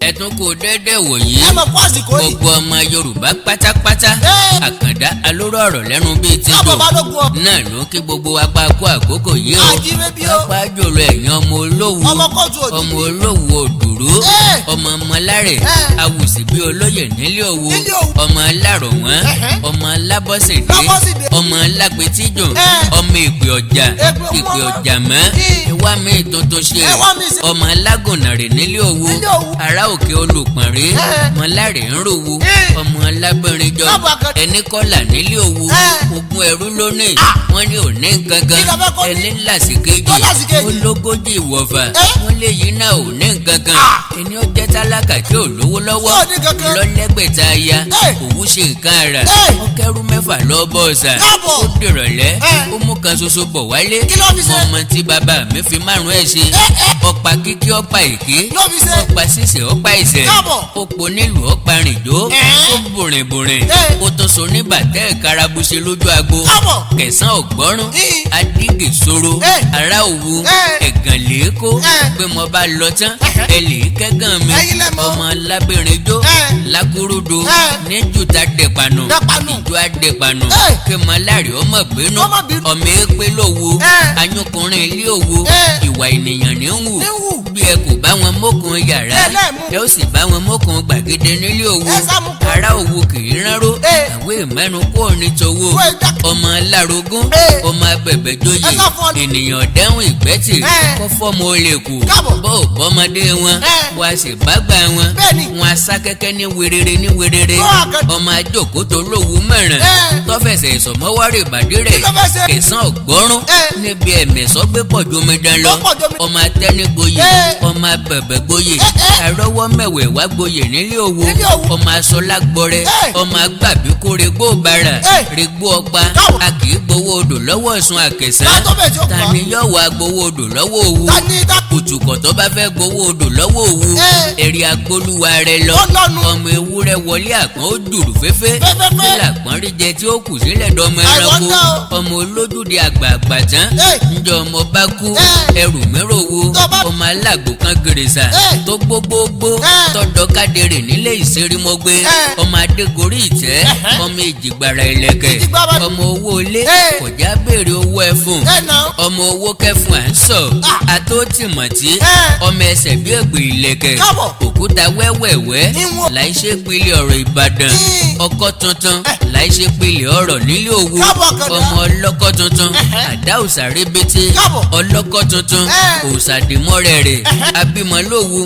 Ẹ tún kú déédéé wòyí. Ẹ mọ̀ kó àsìkò yìí. Gbogbo ọmọ Yorùbá pátápátá, Àkàndá alóró ọ̀rọ̀ lẹ́nu bíi ti Káàbọ̀, dò Balógun ọ. náà ló kí gbogbo apá kó àkókò yìí o. Àjíire bí o. Pápá jùlọ ẹ̀yin ọmọ Olówu, Ọmọ kóòtù òjijì. ọmọ Olówu Òdùrú, ọmọ Mọlárẹ̀, awùsì bí olóyè nílé Òwu, Nílé Òwu. ọmọ alárọ̀ wọ́n, ọmọ Lábọ́sẹ̀dé, Lábọ́sẹ̀dé. ọmọ Lápẹ̀tíjùn, ọmọ ìpè ọjà, Èpè ìpè ọmọ. ọjà mọ́ ìwá mi tuntun ṣe, Ẹ wá mi ṣe. ọmọ alágùnà rè nílé Òwu, Nílé Òwu. ará òkè olùpọ̀nrẹ́, mọlárẹ̀ ń ròwú, ọmọ alábẹ́rin jọ, Káàbọ̀, Àkàndá. ẹni kọ́là nílé Òwu, ogún ẹrú lónìí, wọ́n ní òní nǹkankan, Kí ló fẹ́ kó ní? ẹni ńlá sí kejì, Tó là sí kejì. ológójì ìwọ̀fà, wọ́n lè yí náà ò ní nǹkankan, ẹni ó jẹ́ tálákà tí ò lówó lọ́wọ́, Tí ò ní kankan. lọ́lẹ́gbẹ̀ta aya, òwú ṣe nǹkan ara, ó kẹ́rù 6 lọ bọ́ ọ̀sà, ó dìrọ̀lẹ́, ó mú kan ṣoṣo bọ̀ wálé. Kí ló fi ṣe? Ọmọ tí bàbá mi fi 5 ẹ̀ ṣe, ọ̀pá kíkí, ọ̀pá èké, Ló fi ṣe. ọ̀pá ṣíṣe, ọ̀pá ìṣẹ̀, ó po nílùú, ọ̀pá rìnjó, ó bùrìnbùrìn, ó tún so ní bàtẹ́ ìkarabuse lójú agbo. Kẹsàn ọgbọ́rún, adígè soro, ará Òwu, ẹ̀gàn lèékó, pé mo bá lọ tán, ẹ lè kẹ́gàn mi. Ẹ̀yin lẹ mọ̀. Ọmọ lábẹ́rẹ́jọ́, lákúrúdo, níjùtà dẹ̀pànù, Dẹ̀pànù. ìjọ àdẹ̀pànù, kí mo láre ọmọ gbénú, Ọmọ bínú. ọmọ èpè lówó, anyúkùnrin ilé Òwu, ìwà ènìyàn ní ń wù. Ní ń wù. Bí ẹ kò bá wọn mókun yàrá, Ẹ lẹ́ẹ̀mú. ẹ ó sì bá wọn mókun gbàgede nílé Òwu. Ẹ sá mú kó. Ará Òwu kì í ránró, àwé ìmẹ́nu kó ní towó, Kó ẹ dá- ọmọ alárogún, ọmọ abẹ̀bẹ̀joyè, Ẹ sá fún ọ. ènìyàn dẹ́hùn ìgbẹ́tì, kó fọ́mọ olè kù, bó ò bọ́mọdé wọn, wọ́n a sì bágbà wọn, wọn a sá kẹ́kẹ́ ní werere ní werere, Kó Àkàndá. ọmọ ajókòó lówù mẹ́rin, tọ́fẹsẹ̀ ìsọ̀mọ́wárì ìbàdí rẹ̀, Kí ló fẹ́ ṣe? kẹsàn ọ̀gbọ́rún, níbi ẹ̀mẹ̀sọ́ gbé pọ̀ ju omi dán lọ, Tó pọ̀ ju omi- ọmọ atẹ́nigoyè, ọmọ abẹ̀bẹ̀gboyè, arọ́wọ́ mẹ̀wẹ̀ wá gboyè nílé Òwu, Nílé Òwu. ọmọ asọlágbọrẹ, ọmọ agbábíkó regbó bàrà, regbó ọ̀pá, a kì í gbowó odò lọ́wọ́ Ọ̀ṣun àkẹsàn, Ta tó bẹ̀ tí ó pa? ta ni yóò wá gbowó odò lọ́wọ́ Òwu? Ta ni ta- Kùtùkọ̀ tó bá fẹ́ gbowó odò lọ́wọ́ Òwu, ẹ̀rí agbóluwa rẹ lọ. Ó lọ́nu. Ọmọ ewúrẹ́ wọlé àpọ́n, ó dùrù fẹ́fẹ́, Fẹ́fẹ́fẹ́. nílà àpọ́n rí jẹ tí ó kù sílẹ̀ dọ́mọ I ẹranko, wonder o. ọmọ olójúde àgbààgbà tán, ǹjọ́ ọmọ bá kú, ẹrù mẹ́rọ̀ wo, Tó bá- ọmọ alágbò kan gèrèsà, tó gbógbógbó, tọ̀dọ̀ kádìrì nílé ìṣerímọ́gbé, ọmọ adégorí ìtẹ́, ọmọ èjìgbàrà ìlẹ̀kẹ̀, Èjìgbàrà- ọmọ owó ilé, kọjá béèrè owó ẹfun, Ẹ nà. ọmọ owó kẹfun à ń sọ, àtótìmọ̀tí, ọmọ ẹsẹ̀ bí ègbè ìlẹ̀kẹ̀, òkúta wẹ́wẹ̀wẹ́, Ìwọ̀n. láì ṣe pele ọ̀rọ̀ Ìbàdàn, ọkọ́ tuntun, láì ṣe pele ọ̀rọ̀ nílé Òwu, Káàbọ̀, Àkàndá. ọmọ ọlọ́kọ́ tuntun, àdá òsà rébété, ọlọ́kọ́ tuntun, òsàdìmọ́rẹ̀ rẹ̀, abímọ lówù,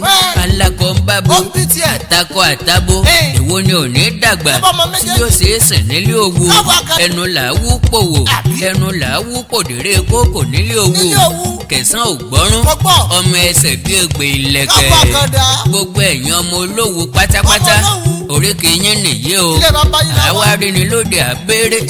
alákọ̀ ń bábo, Ó ń bí tiẹ̀. àtakọ àtabo, èwo ni ò ní dàgbà Ọba ọmọ tí méjèèjì. yóò ṣe é sìn nílé Òwu? Káàbọ̀, Àkàndá. Ẹnu là á wú pòwò, Àbí? ẹnu là á wú pòdèrè kókò nílé Òwu. Nílé Òwu. Kẹsàn ògbọ́rún, Mo gbọ́. ọmọ ẹsẹ̀ bí ègbè ìlẹ̀kẹ̀. Káàbọ̀, Àkàndá. Gbogbo ẹ̀yin ọmọ Olówu pátápátá, Ọmọ Olówu. oríkì yín nìyí o. Ilé bàbá yín la wà. Àwa ríni lóde àbẹ́rẹ́,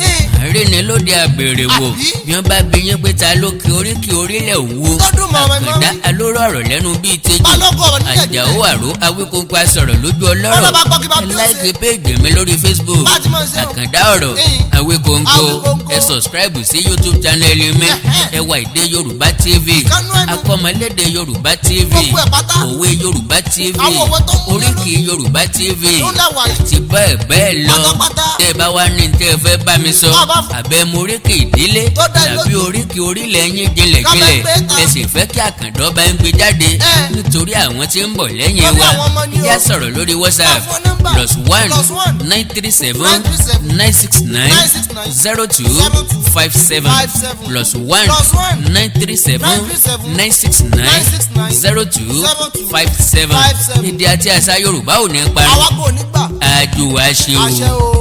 àríni lóde àbèrè wò, Àbí? bí wọ́n bá bí yín pé ta ló kí oríkì orílẹ̀ Òwu, Tó dùn mọ́ ọmọ Àkàndá mi. alóró ọ̀rọ̀ lẹ́nu bíi tejò, Balógun ọ̀rọ̀ nílẹ̀ Àjàó àró awíkóńkó asọ̀rọ̀ lójú ọlọ́rọ̀. Bọ́lá bá gbọ́ kí bá Ẹ bí ó ṣe. like page mi lórí Facebook, Bá a ti máa ṣe o. Àkàndá ọ̀rọ̀ Awíkóńkó. Awíkóńkó. Ẹ subscribe sí YouTube channel mi, Ẹwà Èdè Yorùbá TV, Kánú ẹnu. Akọ́mọlédè Yorùbá TV, Gbogbo ẹ̀ pátá. Òwe Yorùbá TV, Àwọn òwe tó mú Oríkì Yorùbá TV, Tó lẹ́wà yìí. àti bẹ́ẹ̀ bẹ́ẹ̀ lọ. Pátápátá. Tẹ́ ẹ bá wá ní tẹ́ ẹ fẹ́ bá mi sọ, Bá a bá fún- àbẹ́ mo oríkì ìdílé Tó dá tàbí lójú. oríkì orílẹ̀ yín jinlẹ̀jinlẹ̀, Ká bá gbé ta. ẹ sì fẹ́ kí Àkàndá bá ń gbé jáde nítorí àwọn tí ń bọ̀ lẹ́yìn Lórí wa, àwọn ọmọ ni o. yá sọ̀rọ̀ lórí WhatsApp, Ká fún nọ́mbà. +1 +1 937 937 969 969 02 72 57, 57 +1 +1 937 937 969 969 02 72 57. 57. Èdè àti àṣà Yorùbá ò ní parun. Àwa kò ní gbà. Àjò wa ṣe Àṣẹ o. o.